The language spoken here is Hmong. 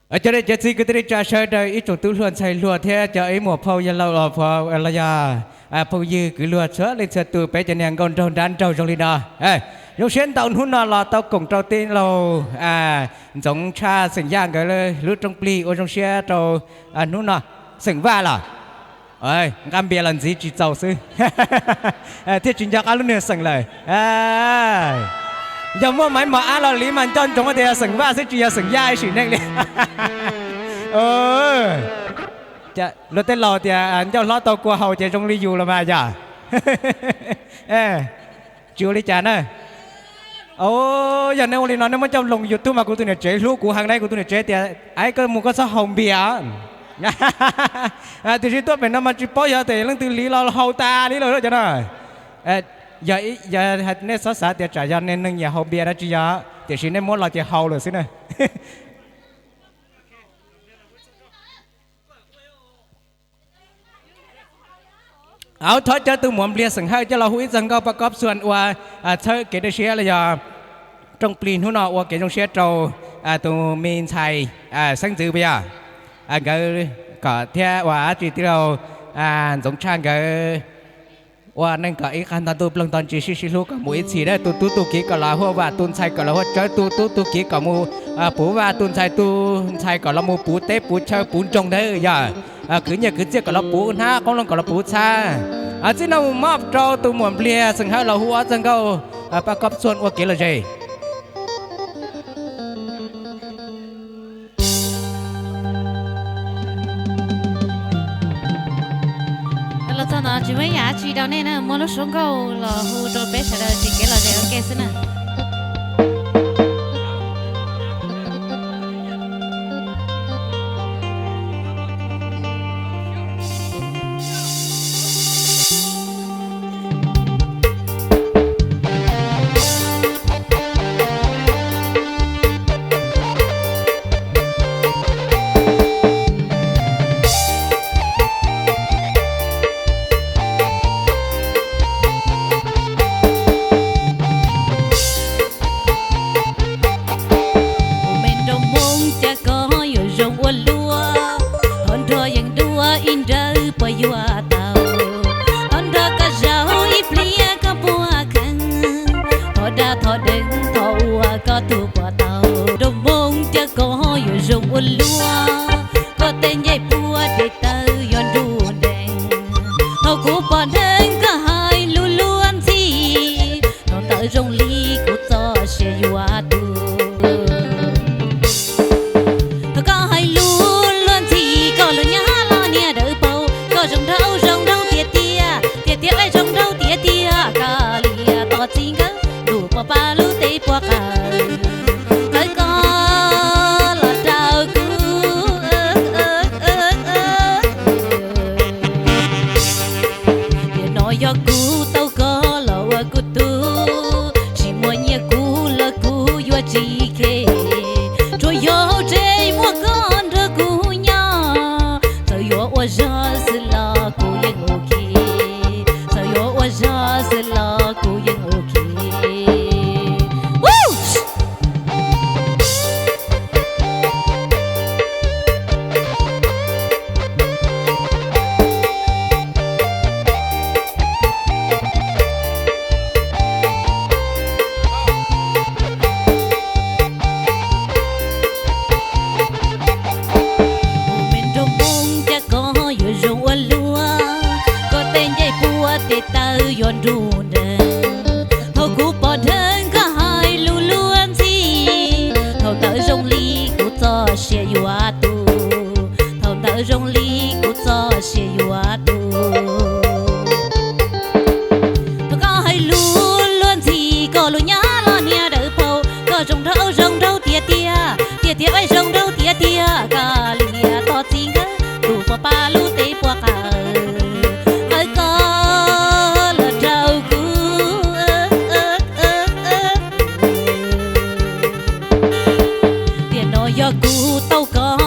Cov niam cov txiv kwv tij neej tsa sawv daws, ib tsoom tub hluas ntxhais hluas thiab cov ib muam phauj yawg laus los yog phooj ywg kwv luag txhua leej txhua tus, peb cov niag nkauj nraug nrab nraug zoo li no. Zoo siab ntau hnub no los tau koom rau tij laug Ntxoov Tshaj xeem Yaj nkawd lub rooj plig ua zoo siab rau hnub no. Xeem Vaj los nqa npias los ntxiv tsis txaus xwb, thiaj tsis nco qab lub niag xeem lawm. Yog muaj maiv mos ab los li mas nco ntsoov tias yog xeem Vaj xwb tsis yog xeem Yaj ib sim neej li. Luag tej laus tias ncauj hlob tau kua haus ces zoo li yus los mas yog. Tsis ua li cas na. Yog nej ua li no nej muab coj loo YouTube mas kuv tus niam tsev hlub kuv heev na, kuv tus niam tsev tias, Aib, koj mus koj txhob haus npias. Tiam sis tuaj pem no mas tsis paub yog tias leej twg hliv los haus tas li lawm cov no. Yog nej txhob xav tias tsam yog nej neeg nyiam haus npias no tsis yog, tiam sis nej muab los ces haus lawm xwb na. Thov cov tus muam Npliag xeem Hawj coj los hu ib txog nkauj pab kob xuan ua txhawb kev dawb siab los yog rooj plig hnub no ua kev zoo siab rau tus me ntxhais xeeb ntxwv puas yog? Nkawd kom thiab ua dab tsi tij laug Ntxoov Tshaj nkawd ua neej kom ib qag nto ntuj ploog nto ntsis sib sib hlub kom mus ib txhis na. Tus tub tus kiv kom los huaj vam, tus ntxhais kom los huaj tsawb, tus tub tus kiv kom mus puv vaj, tus ntxhais tus ntxhais kom los mus puv teb puv chaw puv nroog ntawd yog. Khwv nyiaj khwv txiaj kom los puv hnab, qoob loo kom los puv txhab. Txij no mus mob rau tus muam Npliag xeem Hawj los hu ob txog nkauj pab kob xuan ua kev lom zem. Los txog no tsis muaj ib yam dab tsi rau nej na, muab lub suab nkauj los hu rau peb sawv daws tsis kev lom zem ua ke xwb na. Kuv me nraug Hmoob cas koj yuav zoo ua luaj, thov nrog yees dua ib nrawd puas yuav tau, thov nrog koj zaum ib pliag koj puas kheev, thov dab thov deev thov ua koj tug puas tau. Nraug Hmoob cas koj yuav zoo ua luaj, koj tej ncej puab tes taw yuav nruj nrees, thaum kuv pom dheev koj hais lus luag ntxhi, thaum ntawd zoo li kuv txoj sia yuav tu. Thaum koj hais lus luag ntxhi koj lub nyab los niag dawb paug, koj zoo nraug zoo nraug tiag tiag, tiag tiag zoo nraug tiag tiag, koj liam tos txij nkawm tus puas pab lub teb puas qaws, qawm koj los rau kuv. Tiam no yog kuv tau koj los ua kuv tug, tsis muaj nyiaj kuv los kuv yuav tsis khe, tsuas yog hauv tsev muaj koj nrog kuv nyob, txawm yuav ua zog xwb los kuv yeej ok, txawm yuav ua zog xwb los kuv yeej ok. Kuv me nraug Hmoob cas koj yuav zoo ua luaj, koj tej ncej puab tes taw yuav nruj nrees, thaum kuv pom dheev koj hais lus luag ntxhi, thaum ntawd zoo li kuv txoj sia yuav tu, thaum ntawd zoo li kuv txoj sia yuav tu. Thaum koj hais lus luag ntxhi koj lub nyab los niag dawb paug, koj zoo nraug zoo nraug tiag tiag, tiag tiag zoo nraug tiag tiag, koj liam tos txij nkawm tus puas pab lub teb puas qaws, qawm koj los rau kuv. Tiam no yog kuv tau koj